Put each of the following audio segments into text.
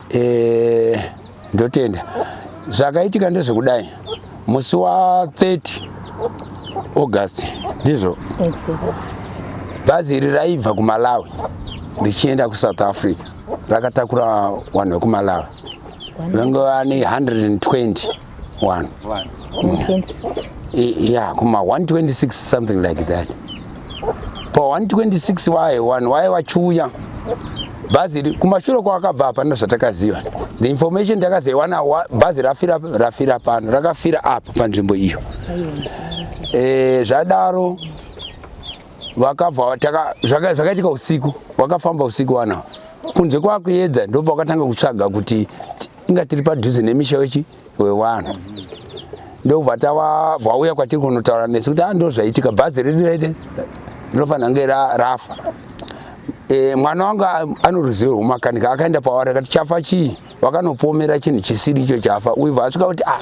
Eh, ndotenda. Zvakaitika ndezvekudai, musi wa 30 August, ndizvo, bhazi iri raibva kuMalawi richienda kuSouth Africa, rakatakura vanhu vekuMalawi vange vane 120 vanhu, ya, kuma 126, something like that. Pa 126 waye vanhu waye vachiuya, bhazi iri kumashure kwakabva hapana zvatakaziva. The information takazoiwana bhazi rafira pano, rakafira apa panzvimbo iyo. Zvadaro vakabva zvakaitika usiku, vakafamba usiku wana kunze kwakuedza, ndopa vakatanga kutsvaga kuti inga tiri padhuze nemisha wechi wevanhu. Ndobva vauya kwatiri kunotaura nesu kuti, "Ndo zvaitika, bhazi redu raite rinofanira kunge rafa." Mwana wangu ano ruzivo rwumakanika, akaenda pavari akati, "Chafa chii?" Vakanopomera chinhu chisiri icho chafa. Uibva asvika kuti, "Ah,"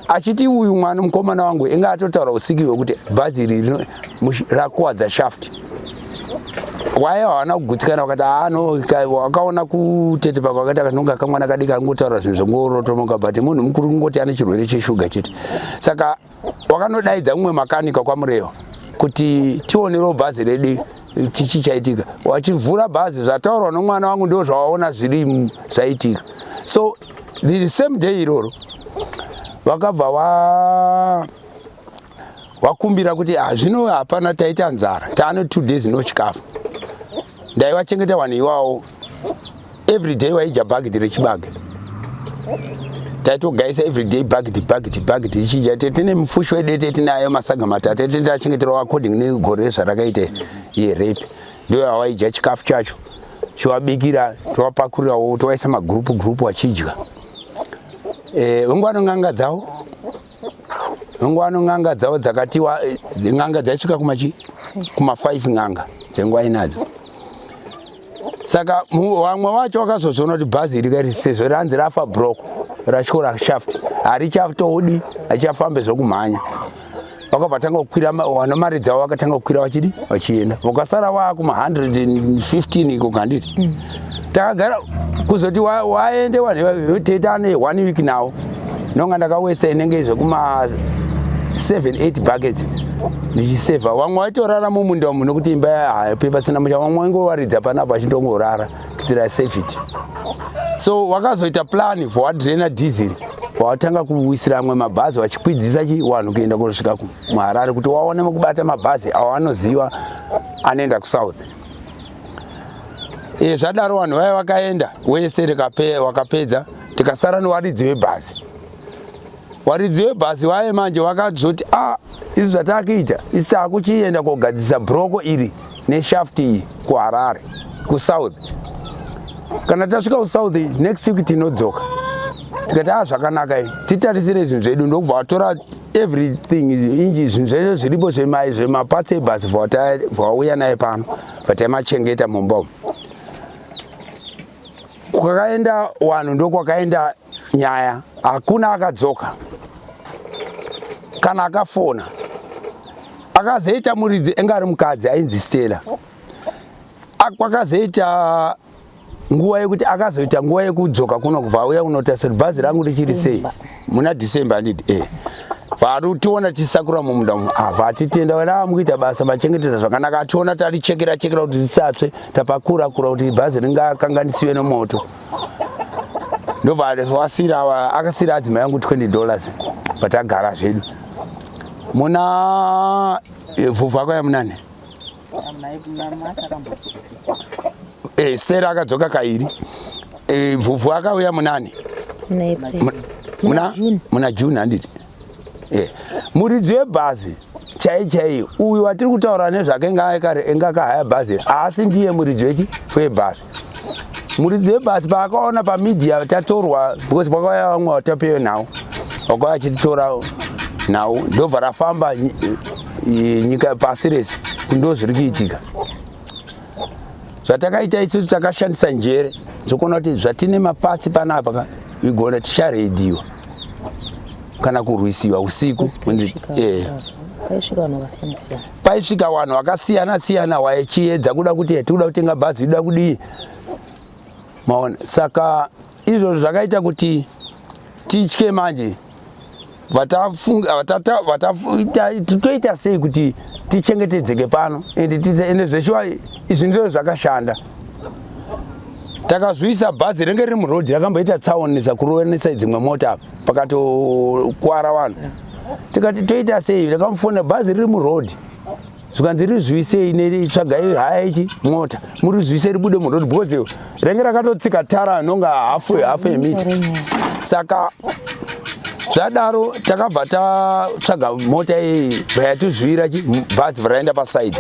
achiti uyu mwana mukomana wangu inga atotaura usiku hwekuti bhazi iri rakuwadza shaft. Waya hawana kugutsikana, vakati, "Ano wakaona kutete pako." Akati akanonga kamwana kadiki angotaura zvinhu zvongorotomoka, but munhu mukuru kungoti ane chirwere cheshuga chete. Saka wakanodaidza mumwe makanika kwaMurewa kuti tionerewo bhazi redu chichi chaitika. Wachivhura bhazi, zvataurwa nomwana wangu ndo zvawaona zviri zvaitika. So the same day iroro vakabva wakumbira kuti, "Ah, zvino hapana, taita nzara, taane 2 days no chikafu." Ndaivachengeta vanhu iwawo, every day waidya bhagidhi rechibage. Taitogaisa every day bhagidhi, bhagidhi, bhagidhi ichidya. Tine mufushi wedete, tinayo masaga matatu tachengeterawo according negore zvarakaita yerape. Ndo yawaidya chikafu chacho, chiwabikira, towapakurirawo, towaisa magurupu gurupu wachidya. Vangwano n'anga dzavo, vangwano n'anga dzavo dzakatiwa, n'anga dzaisvika kumachi kuma5 n'anga dzenguva inadzo. Saka vamwe vacho vakazozoona kuti bhazi iri kari sezvo ranzi rafa broko, ratyora shaft, harichatodi, hachafambe zvokumhanya. Vakabva tanga kukwira vana mari dzavo, vakatanga kukwira vachidi vachienda, vakasara vaakuma 115 iko kanditi. Takagara kuzoti waende vanhu teita ne one week nawo, nonga ndakawesta inenge zvekuma 7 8 buckets ndichisevha. Vamwe vaitorara mumunda umu nokuti imba hape pasina musha, vamwe vaingowaridza panapa vachindongorara kuitira safety. So wakazoita plan for wadraina diesel, watanga kuwisira amwe mabhazi vachikwidzisa chi vanhu kuenda kusvika muHarare kuti waone kubata mabhazi awanoziva anoenda kuSouth. Zvadaro vanhu vaya vakaenda wese, wakapedza, tikasara newaridzi webhazi. Waridzi webhazi vaye manje vakazoti, "A, izvi zvatakuita isi takuchienda kogadzisa broko iri neshaft iyi kuHarare, kuSouth. Kana tasvika kuSouth next week tinodzoka." Tikati, "A, zvakanaka, i titarisire zvinhu zvedu." Ndokubva vatora everything inji, zvinhu zvese zviripo zvemaparts ebhasi, vauya naye pano, vataimachengeta mumba umu. Kwakaenda vanhu ndokwakaenda nyaya, hakuna akadzoka kana akafona. Akazoita muridzi enga ari mukadzi ainzi Stella. Kwakazoita nguva yekuti akazoita nguva yekudzoka kuno, kubva auya kunotarisa kuti bhazi rangu richiri sei muna December, handiti? Varutiona tichisakura mumunda umu, vatitenda vana mukuita basa, vachengetedza zvakanaka. Achiona tarichekera chekera kuti risatsve, tapakura kura kuti bhazi ringakanganisiwe nemoto. Ndobva wasira, akasira adzimai yangu $20. Patagara zvedu muna vhuvhu akauya munani. Stella akadzoka kairi. Vhuvhu akauya munani? Muna muna June, handiti? Muridzi webhazi chai chaiyo uyu watiri kutaura nezvake enga akahaya bhazi, haasi ndiye muridzi wechi webhazi. Muridzi webhazi paakaona pamedia tatorwa, because pakauya vamwe vatapeyo nhau, vakauya achititora nhau, ndobva rafamba nyika pasi rese ndo zviri kuitika. Zvatakaita isusu, takashandisa njere dzokuona kuti zvatine maparts panapa ka, igona ticharedhiwa kana kurwisiwa usiku. Paisvika vanhu vakasiyana siyana. Paisvika vanhu vakasiyana siyana waichiedza kuda kuti tikuda kutenga bhazi, ida kudii, maona. Saka Izvozvo zvakaita kuti titye manje vatafunga toita sei kuti tichengetedzeke pano ende zveshuwa izvi ndizvo zvakashanda. Takazviisa bhazi renge riri murodhi rakamboita tsaonesa kuroonesa dzimwe mota apa pakatokwara vanhu tikati toita sei rakamufonera bhazi riri murodhi zvikanzi rizviisei netsvagai haya ichi mota murizviise ribude muroad because renge rakatotsika tara anonga hafu hafu yemita saka zvadaro takabva tatsvaga mota iyi yatizviira bhazi raenda pasaidi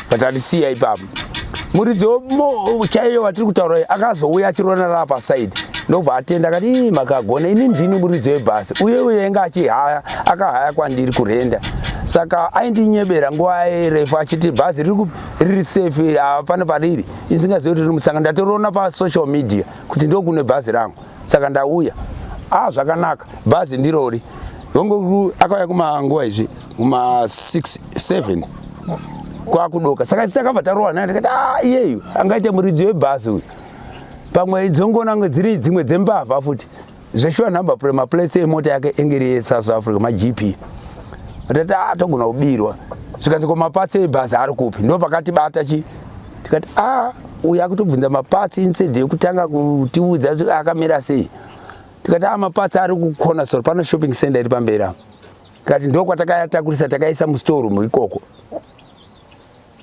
patarisiya ipapo muridzi chaiyo watiri kutaura akazouya achirona raa pasaidi ndobva atenda akati ii makagona ini ndini muridzi webhasi uye uye ainge achihaya akahaya kwandiri kurenda saka aindinyebera nguva refu achiti bhazi riri safe hapana pariri isingazivi kuti riri musanga ndatoriona pasocial media kuti ndokune bhazi rangu saka ndauya a ah, zvakanaka bhazi ndirori hongu akauya kumanguva izvi kuma 6 7 kwakudoka saka takabva tarohwa naye tikati a ah, iyeyu angaite muridzi webhazi uyu pamwe dzongona kunge dziri dzimwe dzembavha futi zveshuwa number plate maplates emota yake enge iri yesouth africa magp tati a togona kubirwa zvikanzi ko mapatsi ebhazi ari kupi ndo pakatibata chi tikati a uyu akutobvunza mapatsi instead yekutanga kutiudza akamira sei tikati a mapatsi ari kukona soro pano shopping center iri pamberi apo tikati ndokwatakayatakurisa takaisa mustoreroom ikoko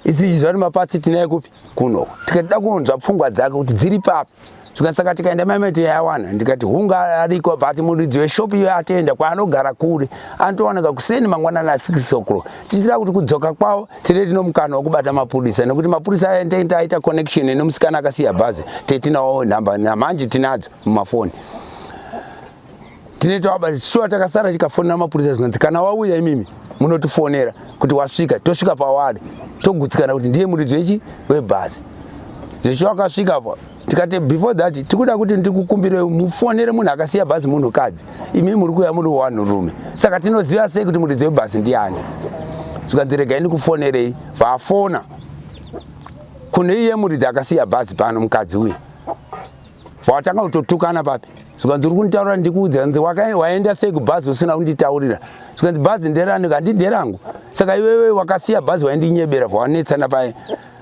Isi chizvani mapatsi tinaye kupi kuno tikati da kunzwa pfungwa dzake kuti dziri papi zvikanzi saka tikaenda mai mai tiyawana ndikati hunga ariko but muridzi weshop iyo atenda kwaanogara kure anotowanika kuseni mangwanani a 6 o'clock tichida kuti kudzoka kwavo tine tino mukana wekubata mapurisa nekuti mapurisa aya tenge taita connection nemusikana akasiya bhazi tetinawo nhamba namanje tinadzo mumafoni tine tawabata shuwa takasara tikafonera mapurisa zvikanzi kana wauya imimi munotifonera kuti wasvika tosvika pawari togutsikana kuti ndiye muridzi wechi webhazi zveshuwa akasvika po tikati before that tikuda kuti ndikukumbire mufonere munhu akasiya bhazi munhukadzi imi muri kuuya muri wanhurume saka tinoziva sei kuti muridzi webhazi ndiani zvikanzi regai ndikufonerei vafona kune iye muridzi akasiya bhazi pano mukadzi uyu Watanga kutotukana papi? Zvikanzi uri kunditaurira ndikuudze kanzi waenda sei kubhazi usina kunditaurira? Zvikanzi bhazi nderani kandi nderangu. Saka iwewe wakasiya bhazi waindinyebera vawanetsana paye.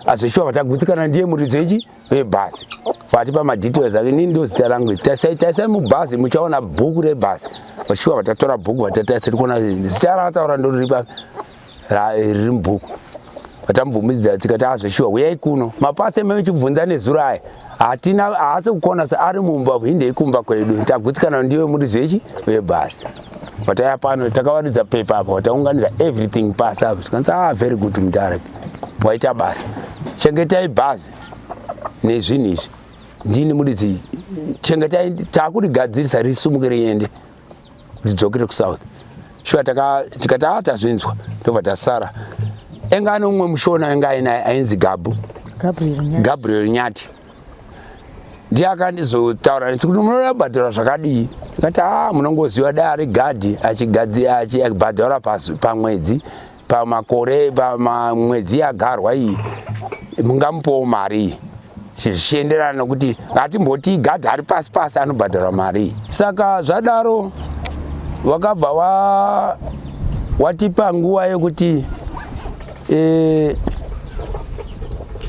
Azoshuwa vatagutsikana ndiye muridzi wechi webhazi. Vatipa madetails ake inini ndo zita rangu. Tasai tasai mubhazi muchaona bhuku rebhazi. Vashuwa vatatora bhuku vatataisa tiri kuona zita raataura ndoriri papi. Riri mubhuku vatamubvumidza tikati azveshuwa ah, huyai kuno mapasi eme chibvunza nezuro aya hatina haasi kukona ari mumba hindei kumba kwedu tagutsikana ndiwe muri zvechi webhasi vataya pano takavaridza pepa apa vataunganidza everything pasi apa zvikanzi ah very good mudhara waita basa chengetai bhazi nezvinhu izvi ndini muridzi chengetai takurigadzirisa risumuke riende kuti dzokere kusouth shuwa tikati a ah, tazvinzwa ndobva tasara enga ane umwe mushona enga ainaye ainzi gabu gabriel nyati ndiye akandizotaura nesi kuti munoda kubhadhara zvakadii ndikati a ah, munongoziva dai ari gadhi achibhadhara pamwedzi pamakore pamwedzi yagarwa iyi mungamupawo mari iyi zvichienderana nokuti ngatimboti gadhi ari pasi pasi anobhadharwa mari iyi saka zvadaro wakabva wa watipa nguva yekuti e,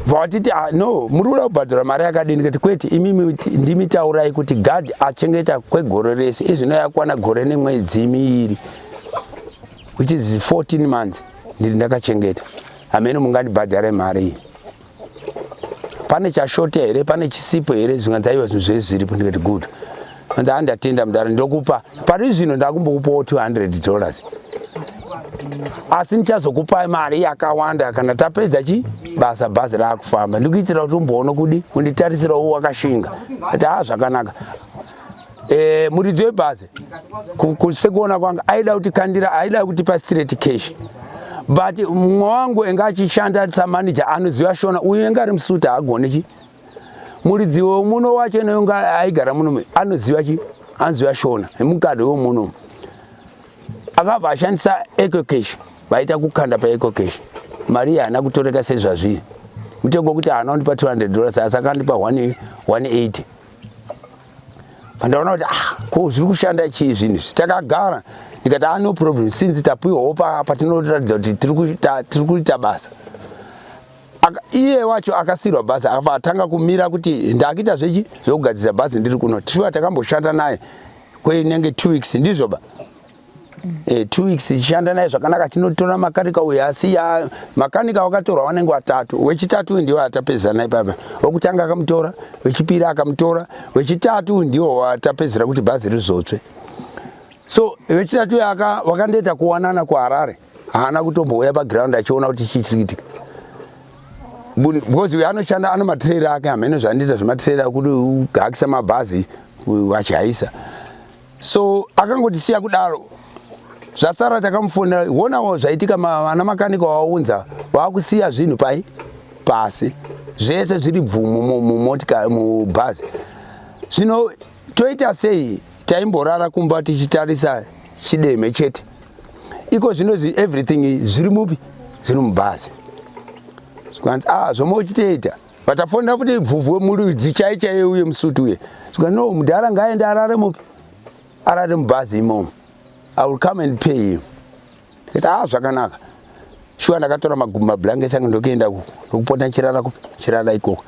vatiti ah, no muri kuda kubhadhara mari yakadini kati kwete imimi ndimi taurai kuti gadhi achengeta kwegore rese izvino yakwana gore nemwedzi miiri which is 14 months ndiri ndakachengeta hameno mungandibhadhare mari iyi pane chashota here pane chisipo here zvinganzi aiwa zvinhu zvese zviripo ndikati good anzi andatenda mudaro ndokupa pari zvino ndakumbokupawo 200 dollars asi ndichazokupai mari yakawanda kana tapedza chi basa bhazi raakufamba ndikuitira kuti umboona kudi kunditarisirawo wakashinga ati haa zvakanaka e, muridzi webhazi sekuona kwanga aida kuti kandira aida kutipa straight cash but mumwe wangu enga achishanda samanager anoziva shona uyu enga ari musuta haagone chi muridzi wemuno wacho neunga aigara muno anoziva chi anoziva shona mukadhi wemuno akabva ashandisa ecocash vaita kukanda paecocash mari iyi haana kutoreka sezvazviri mutengo wekuti haana kundipa 200 dollars asi akandipa 180. Pandaona kuti ah, ko zviri kushanda chii zvinhu izvi. Takagara ndikati ah, no problem, since tapiwawo patinoratidza kuti tiri kuita basa. Iye wacho akasirwa bhazi akafa atanga kumira kuti ndakuita zvechi zvekugadzirisa bhazi ndiri kuno. Shuwa takamboshanda naye kweinenge 2 weeks, ndizvo ba? 2 weeks tichishanda naye zvakanaka, tinotora makanika uyu asi ya makanika wakatorwa vanenge vatatu, wechitatu uyu ndiwo atapedzisa naye papa. Wekutanga akamutora, wechipiri akamutora, wechitatu ndiwo watapedzera kuti bhazi rizotsve. So wechitatu uyu wakandoita kuwanana kuHarare, haana kutombouya paground achiona kuti chii chiri kuitika, because uyu anoshanda ano matrailer ake, hamene zvandiita zvematrailer kuti ugakisa mabhazi achihaisa. So akangotisiya kudaro. Zvasara takamufonera, wonawo zvaitika, vana makanika waunza vakusiya zvinhu pai pasi, zvese zviri bvumu mumotika mubhazi. Zvino toita sei? Taimborara kumba tichitarisa chideme chete, iko zvino everything zviri mupi, zviri mubhazi. Zvikanzi, ah, zvoma uchitoita. Vatafonera futi bvuvhu wemuridzi chai chaiye uye musuti uye, zvikanzi, no, mudhara ngaaende arare mupi, arare mubhazi imomo, I will come and pay him. Ndikati, ah, zvakanaka. Shuwa ndakatora mablankets angu ndokuenda ndokupota nchirara kupi, chirara ikoko.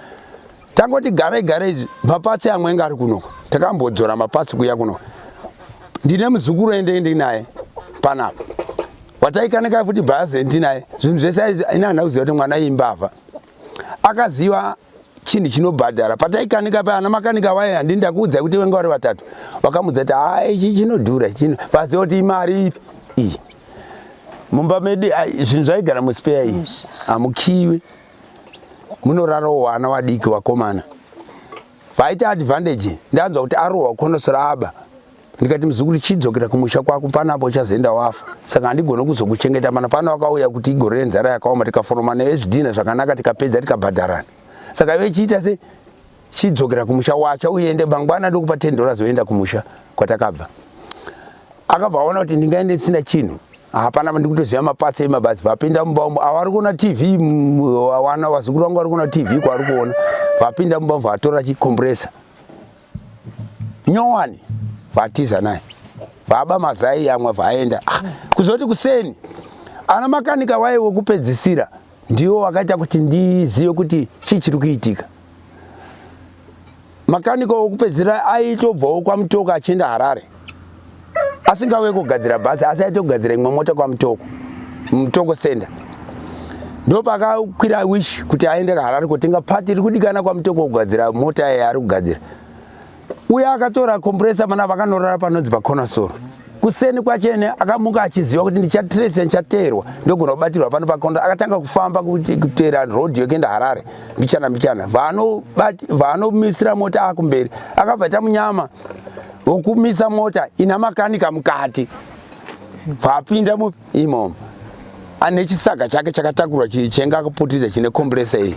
Tangoti garai garai, maparts amwe anga ari kunoko, takambodzora maparts kuya kunoko. Ndine muzukuru ende ndinaye panapa wataikanika futi bhazi, ndinaye zvinhu zvese. Ina handina kuziva kuti mwana imbavha, akaziva chinhu chinobhadhara. Pataikanika pa ana makanika waye, handini ndakuudza kuti venga vari vatatu, vakamudza kuti ha, ichi chinodhura chino, vaziva kuti imari ipi iyi. Mumba medu zvinhu zvaigara muspare iyi, hamukiwi, munorarawo vana vadiki vakomana. Vaita advantage, ndanzwa kuti arohwa konosora aba. Ndikati, muzukuru, chidzokera kumusha kwako, panapo uchazoenda wafa, saka handigoni kuzokuchengeta pana pano. Wakauya kuti igore renzara yakaoma, tikaforoma nevezvidhina zvakanaka, tikapedza, tikabhadharana. Saka iwe chiita se chidzokera kumusha, wacha uende, mangwana ndokupa $10, oenda kumusha kwatakabva. Akabva aona kuti ndingaende ndisina chinhu, hapana ndikutoziva maparts emabhazi. Vapinda mumba umu, ava vari kuona TV, wana vazukuru vangu vari kuona TV kwavari kuona. Vapinda mumba umu, vatora chicompressor nyowani, vatiza naye, vaba mazai amwe, vaenda. Ah, kuzoti kuseni ana makanika waiwe wekupedzisira ndiwo wakaita kuti ndizive kuti chii chiri kuitika. Makanika wekupedzisira aitobvawo kwaMutoko achienda Harare, asingauye kugadzira bhazi, asi aitogadzira imwe mota kwaMutoko, Mutoko Center. Ndopakakwira Wish kuti aende kaHarare kotenga part iri kudikana kwaMutoko kugadzira mota yaari kugadzira. Uye akatora compressor mana, vakanorara panonzi paCornerstone. Kuseni kwachene akamuka achiziva kuti ndichatresa, ndichateerwa, ndogona kubatirwa pano pakondo. Akatanga kufamba kuteera road yekuenda Harare mbichana mbichana, vaanomisira mota akumberi. Akabva ita munyama wokumisa mota ina makanika mukati, vapinda imomo ane chisaga chake chakatakurwa chenga akaputidza chine compressor iyi.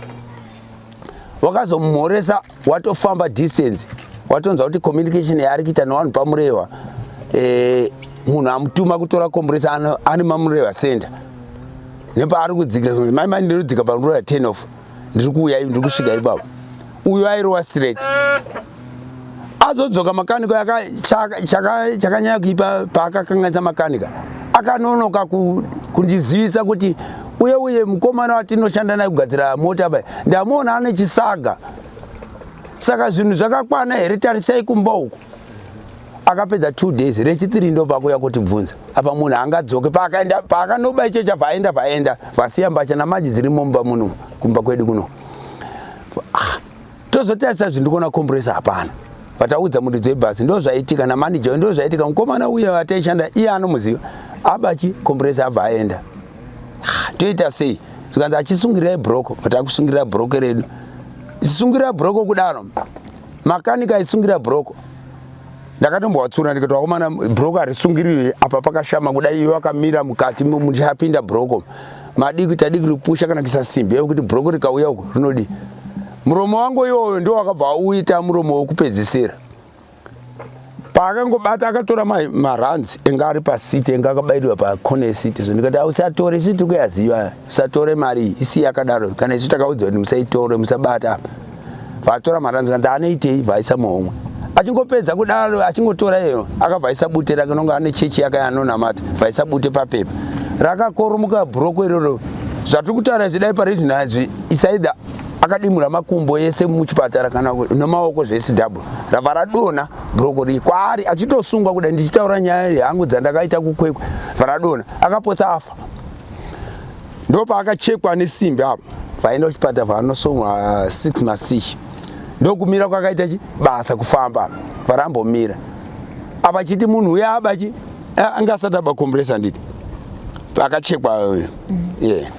Wakazomumhoresa watofamba distance, watonzwa kuti communication yaari kuita nevanhu paMurehwa, munhu amutuma kutora compressor ane maMurehwa Center nepaari kudzikira. Mai mai, ndinodzika paMurehwa 10 off, ndiri kuuya, ndiri kusvika ipapo. Uyo airowa straight azodzoka makanika. Chakanyanya kuipa, paakakanganisa makanika akanonoka kundizivisa kuti uye uye mukomana watinoshanda naye kugadzira mota bai, ndamuona ane chisaga, saka zvinhu zvakakwana here? Tarisai kumba uku. Akapedza 2 days, rechithree ndo pakuya kutibvunza. Apa munhu angadzoke paakaenda, paakanoba icho chabva aenda, vaenda vasiya mbacha namaji dzirimo mumba muno kumba kwedu kuno. Ah, tozotarisa zvinhu, ndikuona compressor hapana. Vataudza muridzi webhasi ndo zvaitika, namanager ndo zvaitika, mukomana uye ataishanda iye anomuziva abachi compressor abva aenda. Ah, toita sei? Zvikanzi, achisungirirai broko. Vatakusungirira broko redu, sungirira broko kudaro, makanika aisungira broko. Ndakatombovatsura ndikati, vakomana, broko harisungiriwi apa, pakashama kudai, iwe wakamira mukati muchapinda broko, madiki tadiki ripusha kana kuisa simbi yekuti broko rikauya uko rinodi. Muromo wangu iwoyo ndio wakabva uita muromo wekupedzisira. Paakangobata akatora marands enga ari paseat, enga akabairwa pakona yeseat. So ndikati, ausatore, isu tiri kuyaziva, usatore mari isi yakadaro, kana isu takaudzwa kuti musaitore, musabata apa. Vatora marands, kanzi anoitei? Vaisa muhomwe. Achingopedza kudaro, achingotora iyo, akabva aisa bute rake, nonga ane chechi yake yaanonamata, bva aisa bute papepa rakakoromoka bhuroko iroro. Zvatiri kutaura izvi, dai pari zvinazvi isaidha akadimura makumbo ese muchipatara kana nemaoko zvese double rabva radonha bhuroko rii kwaari achitosungwa kudai. Ndichitaura nyaya yangu dzandakaita kuKwekwe, bva radonha, akapotsa afa. Ndopaakachekwa nesimbi apo, vaenda kuchipatara, vanosongwa 6 mastitch. Ndokumira kwakaita chi basa kufamba, varambomira apa chiti munhu uya abachi anga asati aba compressor, nditi akachekwa uyu. Yeah.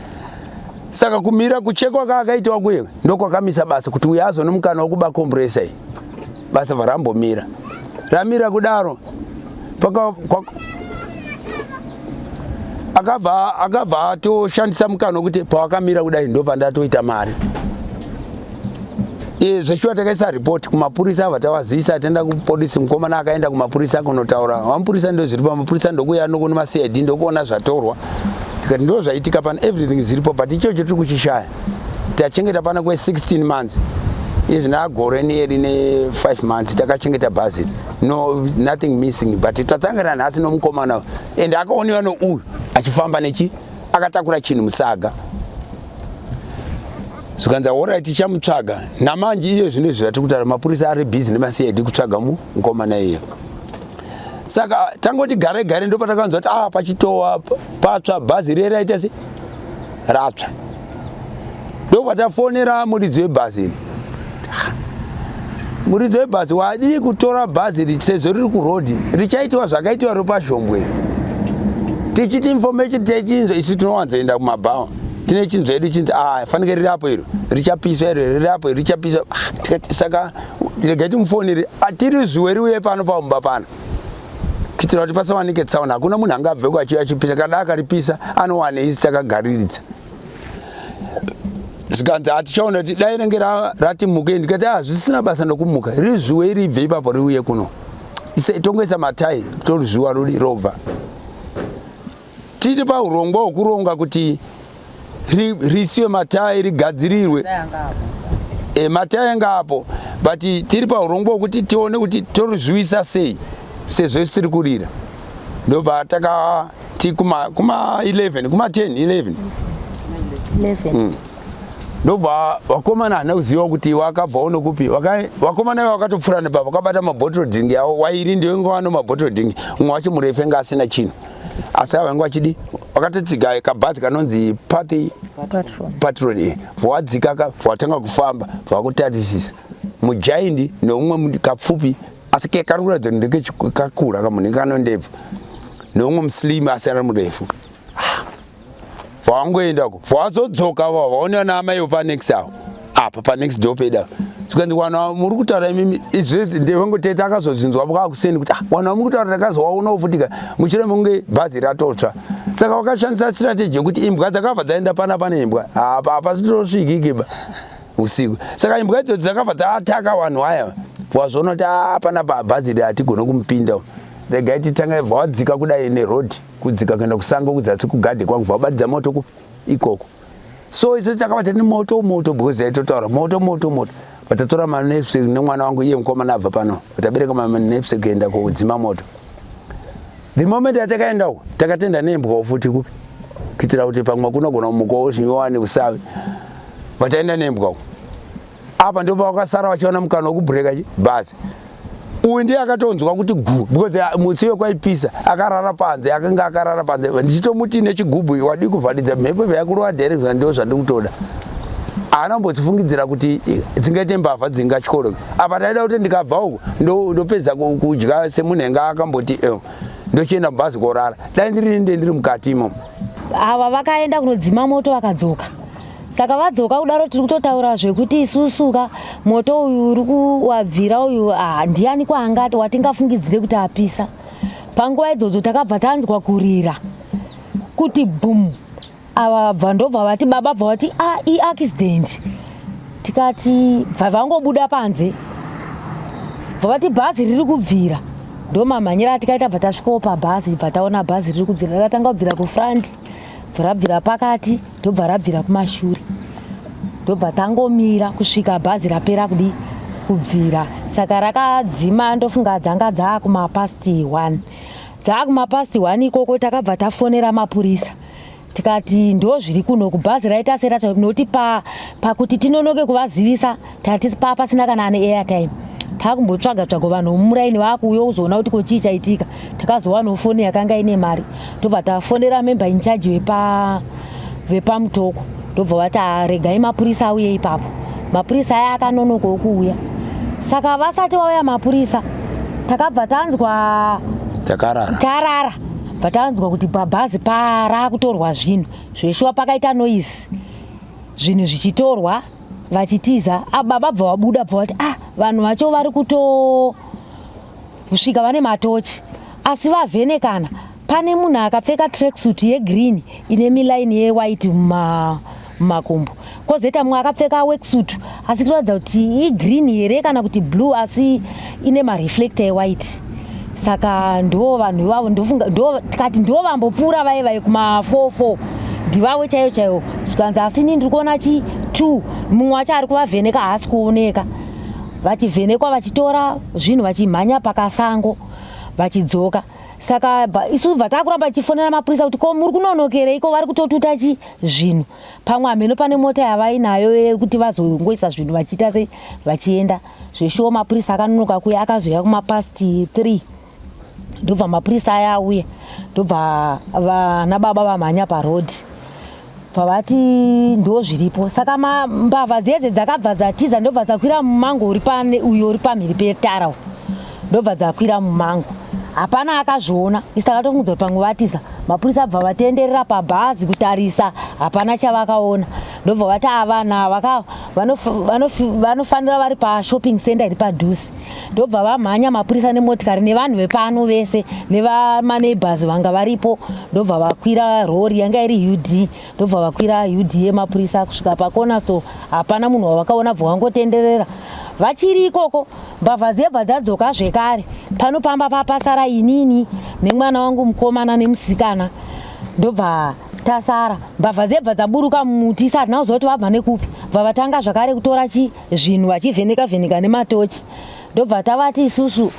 Saka kumira kuchekwa kaakaitwa kuye ndokwakamisa basa kuti uyo azone mukana wekuba compressor iyi. Basa varambomira, ramira kudaro paka akabva atoshandisa mukana wekuti pawakamira kudai ndopandatoita mari. Zveshuwa takaisa ripoti kumapurisa, ava tavazivisa, taenda kupolisi. Mukomana akaenda kumapurisa kunotaura vamupurisa, ndo zviri pamapurisa, ndokuya nokune maCID, ndokuona zvatorwa. Tikati ndo zvaitika pano, everything zviripo, but ichocho tiri kuchishaya. Tachengeta pano kwe16 months, izvi naagore nearly ne5 months takachengeta bhazi, no nothing missing. But tatangana nhasi nomukomana and akaoniwa nouyu achifamba nechi akatakura chinhu musaga. Zvikanzi alright, tichamutsvaga. Namanje iyo zvino izvi zvatiri kutaura, mapurisa ari busy nemaCID kutsvaga mukomana iyo. Saka tangoti gare gare ndopatakanzwa kuti ah, pachitowa patsva, bhazi riye raita se ratsva. Ndopatafonera muridzi webhazi iri. Muridzi webhazi, wadii kutora bhazi sezvo riri kurodhi, richaitiwa zvakaitiwa ropazhombwe? Tichiti information techinzwa isu tinowanzoenda kumabhawa, tine chinzwa edu chinzi ah, fanike riri apo iro richapiswa, iro riri apo iro richapiswa. Ah, tikati saka regai timufonere atiri zuwe riuye pano paumba pano kuitira kuti pasawanike tsaona. Hakuna munhu angabveko achipisa, kada akaripisa anowane isi takagariridza. Zvikanzi hatichaona kuti dai ringe rati muke. Ndikati ah, zvisina basa nokumuka, rizuwe ribve ipapo riuye kuno, tongoisa matai torizuwa rudi robva. Tiri paurongwa hwekuronga kuti risiwe matai, rigadzirirwe. Matai anga apo, but tiri paurongwa hwekuti tione kuti torizuwisa sei sezvo isiri kurira. Ndobva takati kuma 11, kuma 10, 11. 11. Ndobva vakomana hana kuziva kuti wakabvawo nokupi. Vakomana ivo vakatopfuura nepa, vakabata mabottle drink yavo wairi, ndiyo inga wano mabottle drink. Umwe wacho murefu anga asina chinhu, asi ava vanga vachidi vakatotsiga kabhazi kanonzi Pathi Patron. Patron iyi, vawadzika, vatanga kufamba, vakutarisisa mujaindi neumwe kapfupi, asi kari kuratidza kuti ndekekakura kamunhu kanondebvu, neumwe muslim asi ari murefu. Vawangoendako, vawazodzoka, vaonera naamaiwo panext avo apa panext door pedu apa. Zvikanzi wana muri kutaura imimi izvezvi ndevangoteta akazozvinzwa kwakuseni kuti ah, wana muri kutaura takazowaonawo futika mushure mekunge bhazi ratotsva. Saka wakashandisa strategy yekuti imbwa dzakabva dzaenda pana pane imbwa apa hapasitosvikiki ba usiku. Saka imbwa idzodzo dzakabva dzaataka vanhu aya, wazoona kuti ah, pana pabhazi iri hatigone kumupinda, regai titange. Bva wadzika kudai nerodhi kudzika kuenda kusango kuzasi kugadhe kwangu, vabatidza moto ku ikoko. So isu takabata nemoto moto because aitotaura moto moto moto. Vatatora manepsi nemwana wangu iye mukomana abva pano, vatabereka manepsi kuenda kudzima moto. The moment atakaenda uko, takatenda nembwawo futi kupi kuitira kuti pamwe kunogona kumukawo zvinyowani usavi. Vataenda nembwa uko apa, ndipo vakasara vachiona mukana wekubhureka chi bhazi. Uyu ndiye akatonzwa kuti gu because ah, musi wekwaipisa akarara panze, akanga akarara panze. Ndichitomuti nechigubhu, wadii kuvharidza mhepo yakurova direct? Ndo zvandikutoda. Haana kumbodzifungidzira kuti dzingaite mbavha dzingatyoroke apa. Taida kuti ndikabva uku ndopedza kudya semunhu anga akamboti ndochienda mubhazi korara, dai ndiri nde ndiri mukati imomo. Ava vakaenda kunodzima moto vakadzoka. Saka vadzoka kudaro, tiri kutotaura zvekuti isusu ka moto uyu uri kuwabvira uyu, ah, ndiani kwaangati watingafungidzire kuti apisa? Panguva idzodzo takabva tanzwa kurira kuti bhum. Ava bva ndobva vati, baba bva vati ah, iaccident. Tikati bva vangobuda panze, bva vati bhazi riri kubvira. Ndo mamhanyira atikaita, bva tasvikawo pabhazi, bva taona bhazi riri kubvira. Rakatanga kubvira kufront, bva rabvira pakati, ndobva rabvira kumashure, ndobva tangomira kusvika bhazi rapera kudi. Kubvira saka rakadzima, ndofunga dzanga dzakumapast 1, dzakumapast 1 ikoko. Takabva tafonera mapurisa, tikati ndo zviri kuno kubhazi raita seracho, nokuti pakuti tinonoke kuvazivisa tati pasina kana ane airtime. Takumbotsvaga tsvaga vanhu vomuraini vakuuya kuzoona kuti ko chii chaitika. Takazowanawo foni yakanga ine mari, ndobva tafonera member in charge vepaMutoko, ndobva vati, "Regai mapurisa auye ipapo." Mapurisa aya akanonokawo kuuya, saka vasati vauya mapurisa takabva tanzwa Takarara. Tarara, bva tanzwa kuti pabhazi parakutorwa zvinhu zveshuwa. Pakaita noise, zvinhu zvichitorwa, vachitiza. Baba bva vabuda, bva vati, "Ah, vanhu vacho vari kutosvika vane matochi, asi vavhenekana pane munhu akapfeka tracksuit yegreen ine milaini yewhite mumakumbo, kwozoita mumwe akapfeka worksuit, asi kuratidza kuti igreen here kana kuti blue, asi ine mareflector ewhite. Saka ndo vanhu ivavo." Ndofunga ndo tikati ndo vambopfuura vai vai kuma44, ndivavo chaivo chaivo. Zvikanzi, "Asi ini ndiri kuona chi 2, mumwe wacho ari kuvavheneka haasi kuoneka." Vachivhenekwa, vachitora zvinhu, vachimhanya pakasango, vachidzoka. Saka isu bva takuramba tichifonera mapurisa kuti, "Ko muri kunonokereiko? Vari kutotuta chi zvinhu." Pamwe hameno pane mota yavainayo yekuti vazongoisa zvinhu, vachiita sei, vachienda. Zveshuwo mapurisa akanonoka kuya, akazoya kumapast 3. Ndobva mapurisa aya auya, ndobva vana baba vamhanya parodhi, pavati ndo zviripo. Saka mbavha dzedze dzakabva dzatiza, ndobva dzakwira mumango uri pane uyo uri pamhiri petara uyu. Ndobva dzakwira mumango, hapana akazviona. Isi takatofungudza kuti pamwe vatiza. Mapurisa abva vatenderera pabhazi kutarisa, hapana chavakaona. Ndobva vati avanhu ava vanofanira vari pashopping center iri padhuze. Ndobva vamhanya mapurisa nemotikari nevanhu vepano vese nevamaneighbors vanga varipo, ndobva vakwira rori yanga iri UD, ndobva vakwira UD yemapurisa kusvika pakona. So hapana munhu wavakaona, bva vangotenderera. Vachiri ikoko, mbavha dzebva dzadzoka zvekare. Pano pamba papasara inini nemwana wangu mukomana nemusikana, ndobva tasara. Mbavha dzebva dzaburuka mumuti, isa hatina kuziva kuti vabva nekupi. Bva vatanga zvakare kutora chi zvinhu, vachivheneka vheneka nematochi. Ndobva tavati isusu,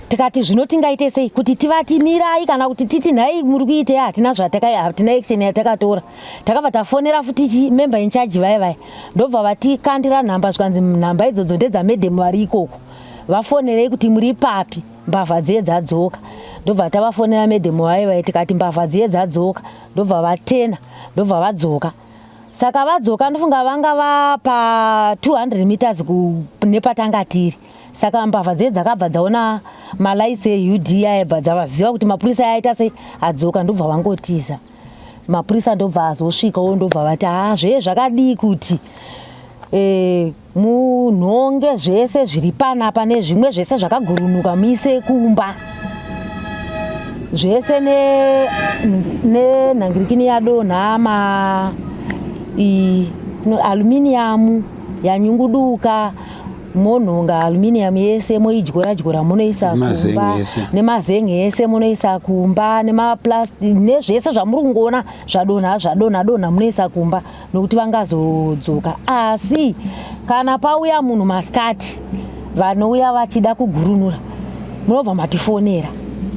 tikati, "Zvino tingaite sei kuti tivati mirai kana kuti titi nhai muri kuitei?" Hatina zvataka, hatina action yatakatora. Takabva tafonera futi chi member in charge vaya vaya, ndobva vatikandira nhamba, zvikanzi nhamba idzodzo ndedzamadam vari ikoko, vafonerei kuti muri papi, mbavha dziye dzadzoka. Ndobva tavafonera madam vaya vaya, tikati mbavha dziye dzadzoka. Ndobva vatena, ndobva vadzoka. Saka vadzoka, ndofunga vanga vapa 200 meters nepatanga tiri. Saka mbavha dziye dzakabva dzaona malights eUD aibva dzavaziva kuti mapurisa aita sei, adzoka, ndobva vangotiza. Mapurisa ndobva azosvikawo, ndobva vati, "Ha, zvee zvakadii kuti munhonge zvese zviri panapa nezvimwe zvese zvakagurunuka, muise kumba zvese nenhangirikini yadonha, ma aluminium yanyunguduka, monhonga aluminium yese, moidyora dyora, munoisa kumba, nemazenge ese munoisa kumba, nemaplastic nezvese zvamuri kungoona zvadonha zvadonha donha, munoisa kumba, nokuti vangazodzoka. Asi kana pauya munhu masikati, vanouya vachida kugurunura, munobva matifonera,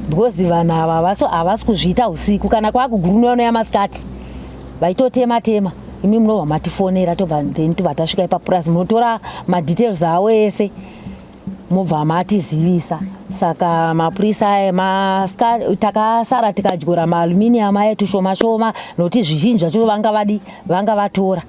because vanhu ava havasi kuzviita usiku. Kana kwakugurunura, unouya masikati vaitotema tema, imi munobva matifonera, tobva then tobva tasvika ipapurasi, munotora madetails avo ese, mobva matizivisa." Saka mapurisa aya takasara tikadyora maaluminium aya tushoma shoma, nokuti zvizhinji zvacho vanga vadi vanga vatora.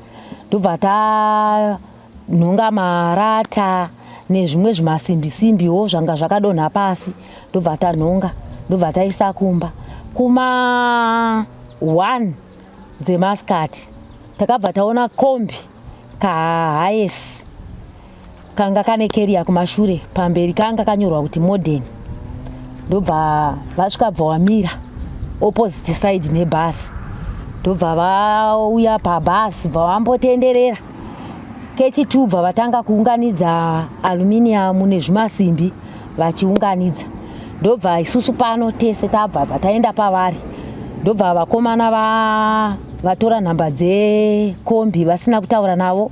Ndobva tanhonga marata nezvimwe zvimasimbi simbiwo zvanga zvakadonha pasi, ndobva tanhonga, ndobva taisa kumba. Kuma 1 dzemasikati takabva taona kombi kaHiace kanga kane carrier kumashure, pamberi kanga kanyorwa kuti Modern. Ndobva vasvika, bva wamira opposite side nebhasi, ndobva vauya pabhasi, bva vambotenderera kechi2, bva vatanga kuunganidza aluminium nezvimasimbi, vachiunganidza. Ndobva isusu pano tese tabva, bva taenda pavari. Ndobva vakomana vatora nhamba dzekombi vasina kutaura navo.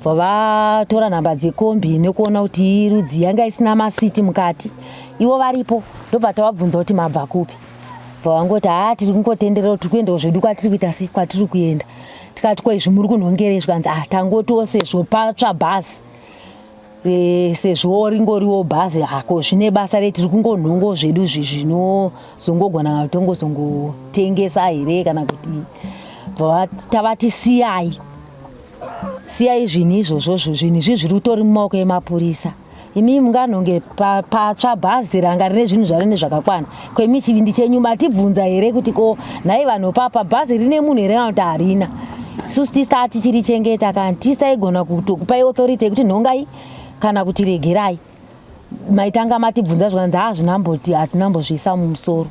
Bva vatora nhamba dzekombi nekuona kuti rudzi yanga isina masiti mukati. Ivo varipo ndobva tavabvunza kuti mabva kupi. Bva vangoti haa tiri kungotenderera tiri kuendawo zvedu kwatiri kuita sei kwatiri kuenda. Tikati ko izvi muri kunhongerei zvikanzi ah tangotiwo sezvo patsva bhazi. E, sezvo ringoriwo bhazi hako zvine basa rei tiri kungonhongo zvedu izvi zvinozongogona tongozongotengesa here kana kuti tavati siyai siyai zvinhu izvozvozvo zvinhu izvi zviri kutori mumaoko emapurisa imi munganhonge patsva bhazi ranga rine zvinhu zvaro nezvakakwana ko imi chivindi chenyu matibvunza here kuti ko nhai vanhu papa bhazi rine munhu here kana kuti harina isusu tisa tichirichengeta kana tisaigona kutokupai authority yekuti nhongai kana kuti regerai maitanga matibvunza zvikanzi haa zvinamboti hatinambozviisa mumusoro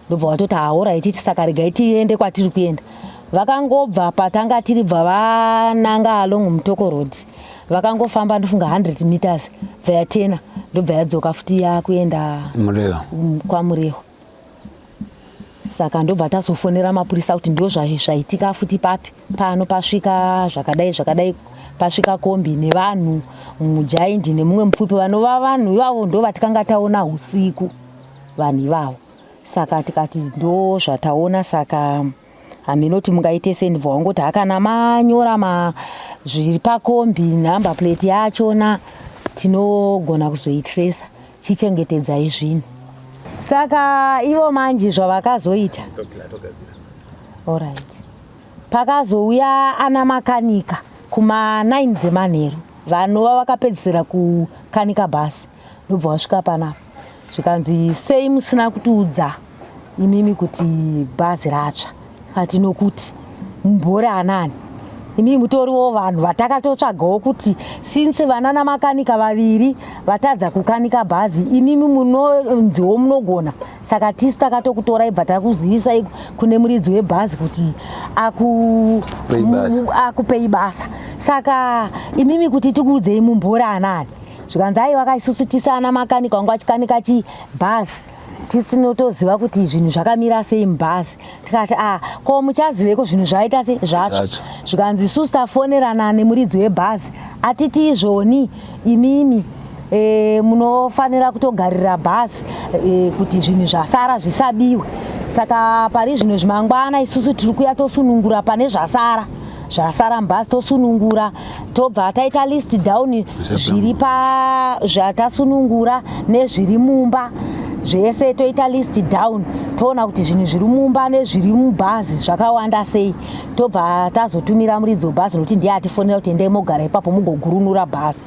ndobva watoti haoraiti saka regai tiende kwatiri kuenda vakangobva patanga tiri bva vananga along mutoko road vakangofamba ndofunga 100 meters bva yatena ndobva yadzoka futi yakuenda kwamurewa saka ndobva tazofonera mapurisa kuti ndo zvaitika futi papi pano pasvika zvakadai zvakadai pasvika kombi nevanhu mujaindi nemumwe mupfupi vanova vanhu ivavo ndo vatikanga taona usiku vanhu ivavo saka tikati ndo zvataona saka hameno kuti mungaite sei ndibva wangoti hakana manyora ma zviri pakombi number plate yachona tinogona kuzoitresa chichengetedzai zvinhu saka ivo manje zvavakazoita orit pakazouya ana makanika kuma 9 dzemanheru vanova vakapedzisira kukanika bhasi ndobva wasvika panapa zvikanzi sei musina kutiudza imimi kuti bhazi ratsva kati nokuti mumbori anani imimi mutoriwo vanhu vatakatotsvagawo kuti since vana namakanika vaviri vatadza kukanika bhazi imimi munonziwo munogona saka tisu takatokutorai bva takuzivisai kune muridzi webhazi kuti akupei basa saka imimi kuti tikuudzei mumbori anani zvikanzi aiwa ka isusu tisi ana makanika wanga vachikanika chibhazi tisinotoziva kuti zvinhu zvakamira sei mubhazi tikati a ah, ko muchaziveko zvinhu zvaita sei zvatsva zvikanzi isusu tafonerana nemuridzi webhazi atiti izvoni imimi e, munofanira kutogarira bhazi e, kuti zvinhu zvasara zvisabiwe saka pari zvino zvimangwana isusu tiri kuya tosunungura pane zvasara zvasara mubhazi tosunungura tobva taita list down zviri pa zvatasunungura nezviri mumba zvese toita list down toona kuti zvinhu zviri mumba nezviri mubhazi zvakawanda sei tobva tazotumira muridzi webhazi nokuti ndiye atifonera kuti endai mogara ipapo mugogurunura bhazi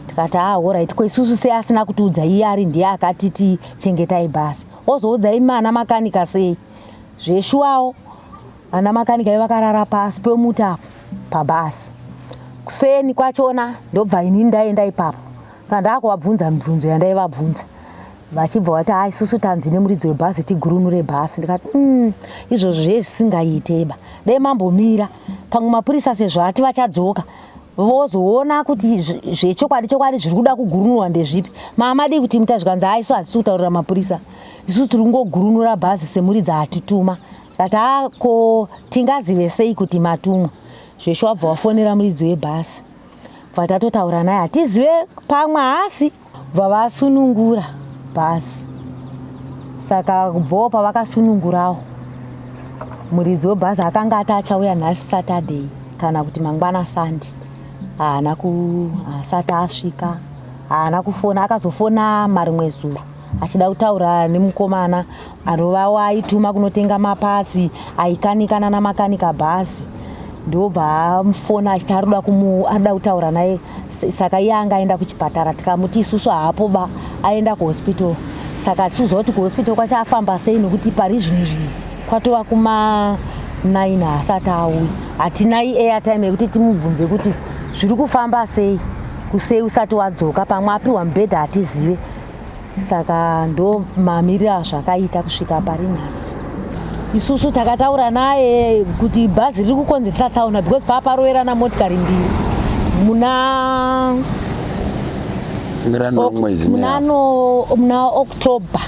tikati haa horaiti ko isusu sei asina kutiudza iye ari ndiye akatiti chengetai bhazi ozoudza imi ana makanika sei zveshuwawo Ana makanika vakarara pasi pemuti apo pabhasi. Kuseni kwachona ndobva ini ndaenda ipapo. Kana ndakuvabvunza mibvunzo yandaivabvunza vachibva vati ha isusu tanzi nemuridzi webhazi tigurunure bhasi ndikati mm, izvozvo zviye zvisingaite ba dai mambomira pamwe mapurisa sezvo ati vachadzoka vozoona kuti zvechokwadi chokwadi zviri kuda kugurunurwa ndezvipi maamadii kuti muta zvikanzi ha isu hatisi kutaurira mapurisa isusu tiri kungogurunura bhazi semuridzi atituma Ndati haa ko tingazive sei kuti matumwa? Zveshuwa wabva wafonera muridzi webhasi. Bva tatotaura naye hatizive pamwe haasi. Bva vasunungura bhasi. Saka kubvawo pavakasunungurawo muridzi webhazi akanga ati achauya nhasi Saturday kana kuti mangwana Sunday. Haana ku asati asvika. Haana kufona akazofona marimwe zuro. achida kutaura nemukomana anova waaituma kunotenga mapatsi aikanika nana makanika bhazi ndobva amufona achiti arikuda arikuda kutaura naye saka iye anga aenda kuchipatara tikamuti isusu haapo ba aenda kuhospital saka tichiziva kuti kuhospital kwacho afamba sei nokuti pari zvino izvi kwatova kuma 9 haasati auya hatina airtime yekuti timubvunze kuti zviri kufamba sei kusei usati wadzoka pamwe apiwa mubhedha hatizive saka ndo mamiriro azvakaita kusvika pari nhasi isusu takataura naye kuti bhazi riri kukonzeresa tsaona because paa paroverana motikari mbiri muna muna october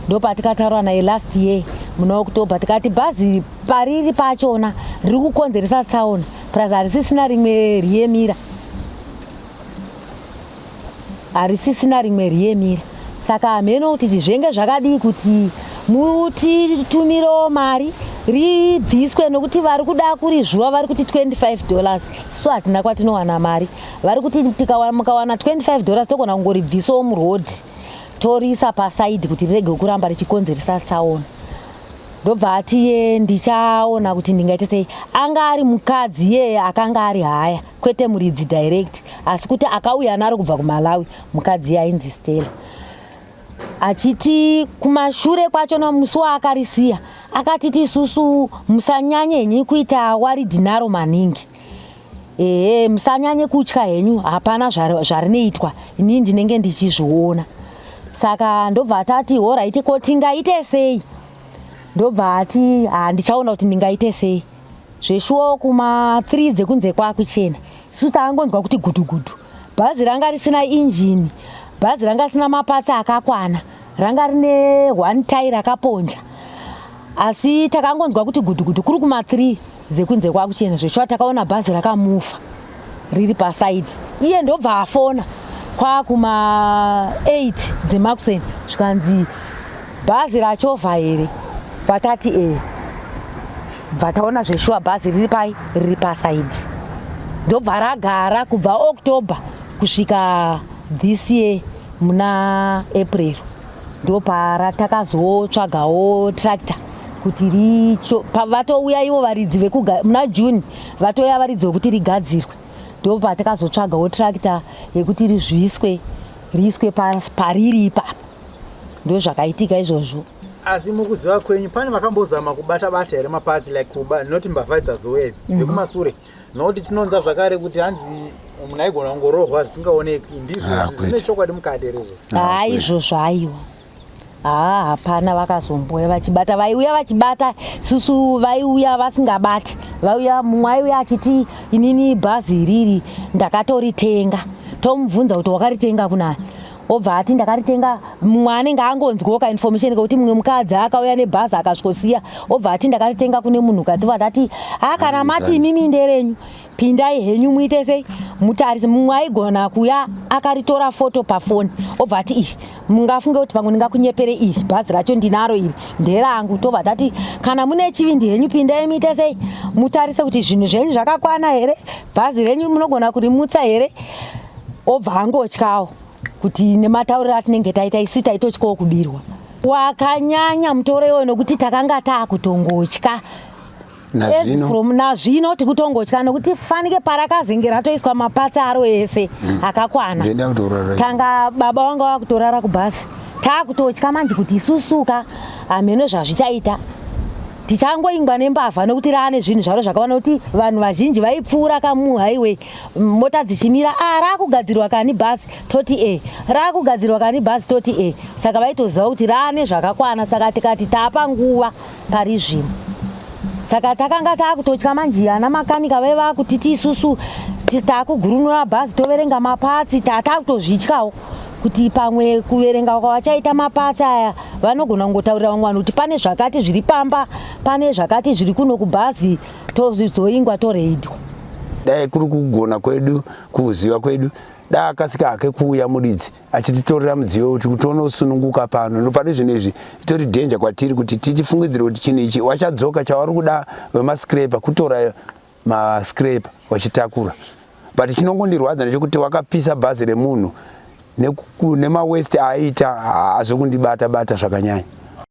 ndopatikataura naye last year muna october tikati bhazi pariri pachona riri kukonzeresa tsaona Plus harisisina rimwe riyemira, harisisina rimwe riyemira. Saka hameno kuti zvenge zvakadii kuti mutitumirewo mari ribviswe, nokuti vari kuda kurizvuva vari kuti $25. So hatina kwatinowana mari. Vari kuti mukawana $25 togona kungoribvisawo murodhi, toriisa pasaidhi kuti rirege kuramba richikonzeresa tsaona. Ndobva ati ye ndichaona kuti ndingaite sei. Anga ari mukadzi iyeye akanga ari haya, kwete muridzi direct, asi kuti akauya naro kubva kuMalawi. Mukadzi iye ainzi Stella. Achiti kumashure kwacho musi waakarisiya akatiti isusu musanyanye henyu kuita worried naro maningi, ehe, musanyanye kutya henyu, hapana zvarinoitwa, inini ndinenge ndichizviona. Saka ndobva tati alright, ko tingaite sei? Ndobva ati ha, ndichaona kuti ndingaite sei. Zveshuwa kuma 3 dzekunze kwakuchena, isusu takangonzwa kuti gudu gudu. Bhazi ranga risina injini, bhazi ranga risina maparts akakwana, ranga rine one tyre rakaponja, asi takangonzwa kuti gudu gudu kuri kuma 3 dzekunze kwakuchena. Zveshuwa takaona bhazi rakamufa riri pasaidi. Iye ndobva afona kwakuma 8 dzemakuseni, zvikanzi bhazi rachovha here? Vatati e. Bva taona zveshuwa bhazi riri pai, riri pasaidi. Ndobva ragara kubva October kusvika this year muna April, ndoparatakazootsvagawo tractor kuti richo. Vatouya ivo varidzi vekuga muna June, vatouya varidzi vekuti rigadzirwe. Ndopatakazotsvagawo tractor yekuti rizviswe, riiswe pariri ipapo. Ndo zvakaitika izvozvo. Asi mukuziva kwenyu, pane vakambozama kubata bata here maparts, like kuba, not mbavha dzazouya idzi dzekumasure? Nokuti tinonzwa zvakare kuti hanzi munhu aigona kungorohwa zvisingaoneki. Ndizvo Ah, zvine kwete. chokwadi mukati here izvo? Haa, izvozvo aiwa, haa, hapana vakazomboya vachibata. Vaiuya vachibata susu, vaiuya vasingabati. Vaiuya, mumwe aiuya achiti inini bhazi iriri ndakatoritenga. Tomubvunza kuti wakaritenga kunani? Obva ati ndakaritenga. Mumwe anenge angonzwawo kainformation kekuti mumwe mukadzi akauya nebhazi akasvikosiya, obva ati ndakaritenga kune munhukadzi. Obva tati ha, kana mati imimi nderenyu, pindai henyu muite sei, mutarise. Mumwe aigona kuya akaritora foto pafoni, obva ati iri mungafunge kuti pamwe ndingakunyepere, iri bhazi racho ndinaro, iri nderangu. Tobva tati kana mune chivindi henyu, pindai muite sei, mutarise kuti zvinhu zvenyu zvakakwana here, bhazi renyu munogona kurimutsa here. Obva angotyawo kuti nematauriro atinenge taita isi taitotyawo kubirwa. Wakanyanya mutoro iwoyo nokuti takanga taakutongotya. Nazvino. From nazvino tikutongotya, nokuti fanike parakazenge ratoiswa maparts aro ese akakwana. Ndenda kutorara. Tanga baba vanga vakutorara kubhasi, taakutotya manje kuti isusuka hameno zvazvichaita, tichangoingwa nembavha, nokuti raane zvinhu zvaro zvakawanda, nokuti vanhu vazhinji vaipfuura kamuhighway, mota dzichimira, a raakugadzirwa kani bhazi? Toti e. Raakugadzirwa kani bhazi? Toti e. Saka vaitoziva kuti raane zvakakwana. Saka tikati taapa nguva pari zvino, saka takanga taakutotya manje. Ana makanika vaiva vakutiti isusu taakugurunura bhazi, toverenga maparts, taakutozvityawo kuti pamwe kuverenga kwavachaita maparts aya vanogona kungotaurira vamwe vanhu kuti pane zvakati zviri pamba, pane zvakati zviri kuno kubhazi, tozoingwa, toreidwa. Dai kuri kugona kwedu, kuziva kwedu, dai akasika hake kuuya muridzi achititorera mudziyo kuti tonosununguka pano. No pane zvinhu izvi itori danger kwatiri kuti tichifungidzire kuti chinhu ichi wachadzoka. Chavari kuda vemascraper kutora mascraper vachitakura, but chinongondirwadza ndechekuti wakapisa bhazi remunhu nemawaste aaita, haazokundibata bata zvakanyanya.